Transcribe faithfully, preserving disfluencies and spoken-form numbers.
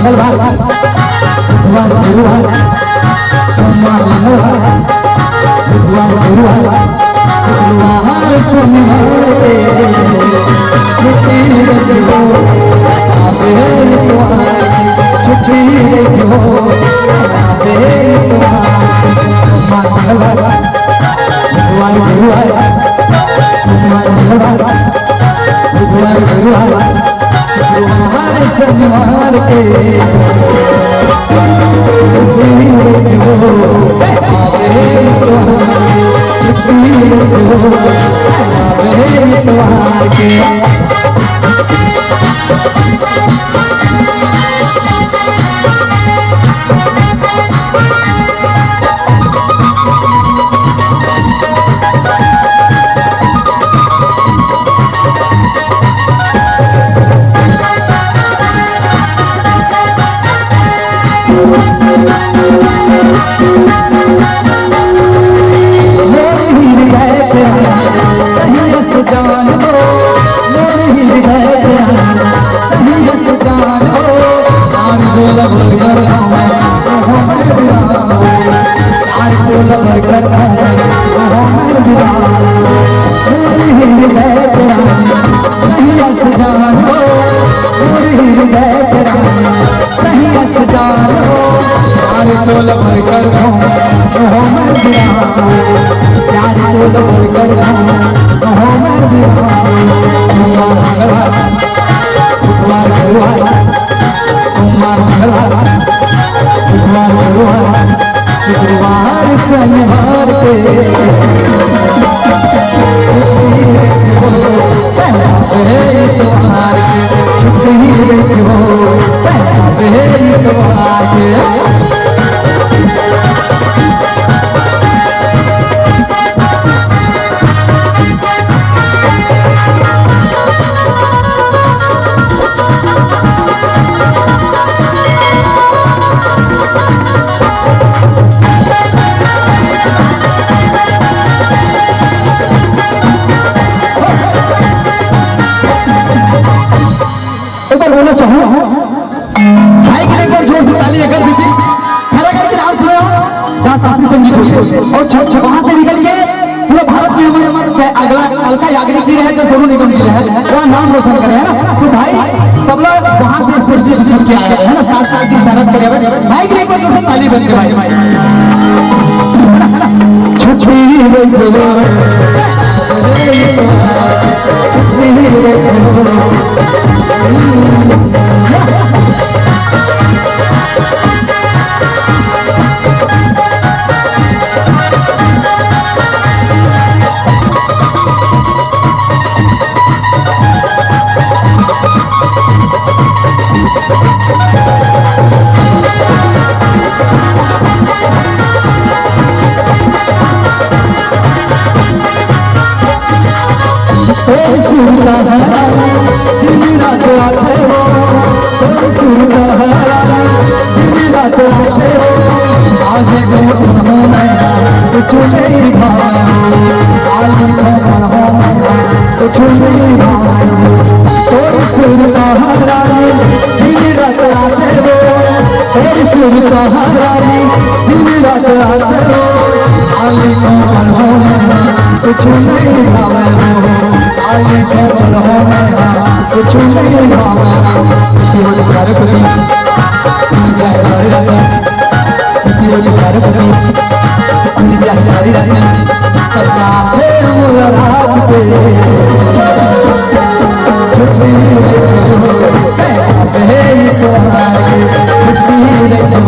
मंगलवार, बुधवार, गुरुवार, सोमवार, मंगलवार, बुधवार, गुरुवार, शुक्रवार, शनिवार के छुट्टी रखियो, अबे इतवार की छुट्टी रखियो, अबे इतवार की। सोमवार, मंगलवार, बुधवार, गुरुवार, सोमवार, मंगलवार, बुधवार, गुरुवार, शुक्रवार, शनिवार के छुट्टी रखियो, अबे इतवार की छुट्टी रखियो, अबे इतवार के। सोमवार, मंगलवार, बुधवार, गुरुवार, शुक्रवार, शनिवार के छुट्टी रखियो, पहले इतवार के छुट्टी रखियो, पहले इतवार के। एक बार बोलना चाहूँ, भाई के लिए एक बार जोर से ताली अगर दीदी, खड़ा करके नाम सुनाओ, जहाँ शास्त्रीय संगीत होते हैं। और छ-, छ-, वहाँ से निकल के पूरा भारत में हमारे, हमारे चाहे अगला अलका याग्निक जी रहे, चाहे सोनू निगम जी रहे, वहाँ नाम रोशन करे, है ना? तो भाई, तबला वहाँ से स्पेशली सीख के आए हैं, है ना? सात साल की सरहद पर गए। भाई के लिए एक बार जोर से ताली बन के भाई, भाई। छुट्टी रखियो, छुट्टी रखियो। तोर सुरता हरानी, दिन रात आथे वो। तोर सुरता हरानी, दिन रात आथे वो। आज मैं हूँ मैं, कुछ नहीं भावे। आज मैं हूँ मैं, कुछ नहीं भावे। तोर सुरता हरानी, दिन रात आथे वो। तोर सुरता हरानी, दिन रात आथे वो। आज मैं हूँ मैं, कुछ नहीं भावे। आली खबर हो मैं, कुछ नहीं भावे। इतनी बड़ी प्यारे खुशी, इतनी प्यारी रात, इतनी बड़ी प्यारे खुशी, इतनी प्यारी रात। करना है मुलाकात पे। छुट्टी है तो आए, छुट्टी है तो